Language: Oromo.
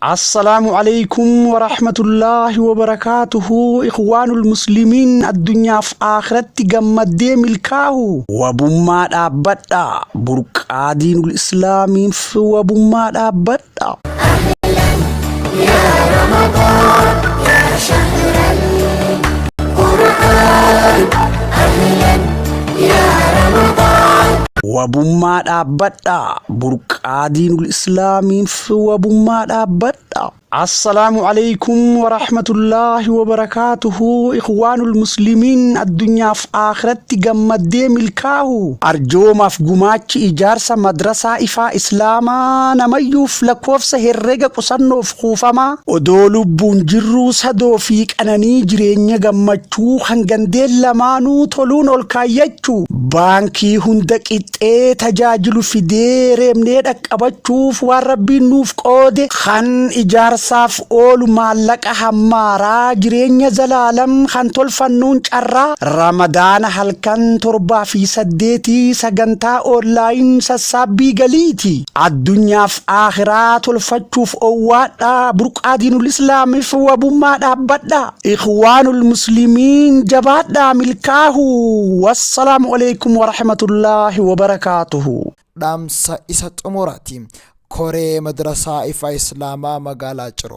Assalaamu Aleeykum Warahmatullaahi Wabarakaatuhu Ikhwaanul Muslimiin addunyaaf aakhiratti gammaddee milkaahu wabummaa dhaabbadha burqaa diinul islaamiif wabummaa dhaabbadha. Wabummaa dhaabbadha burqaa diinul islaamiif wabummaa dhaabbadha. Assalaamu Aleeykum Warahmatullaahi Wabarakaatuhu Ikhwaanul Muslimiin addunyaaf aakhiratti gammaddee milkaahu arjoomaaf gumaachi ijaarsa madrasaa ifaa islaamaa namayyuuf lakkoofsa herrega qusannoof kuufamaa odoo lubbuun jirruu sadoo fi qananii jireenya gammachuu kan gandeen lamaanuu toluun ol kaayyachuu baankii hunda qixxee tajaajilu fidee reebnee dhaqqabachuuf waan Rabbiin nuuf qoode kan ijaarsaaf oolu maallaqa hammaaraa jireenya zalaalam kan tolfannuun carraa Ramadaana halkan 7 fi 8 sagantaa online sassaabbii galiiti addunyaaf aakhiraa tolfachuuf owwaadhaa burqaa diinul islaamif wabummaa dhaabbadhaa ikhwaanul muslimiin jabaadhaa milkaahu wassalaamu aleykum warahmatullaahi wabarakaatuhu. Dhaamsa isa xumuraati. Koree Madrasaa Ifa Islaamaa Magaalaa Ciroo.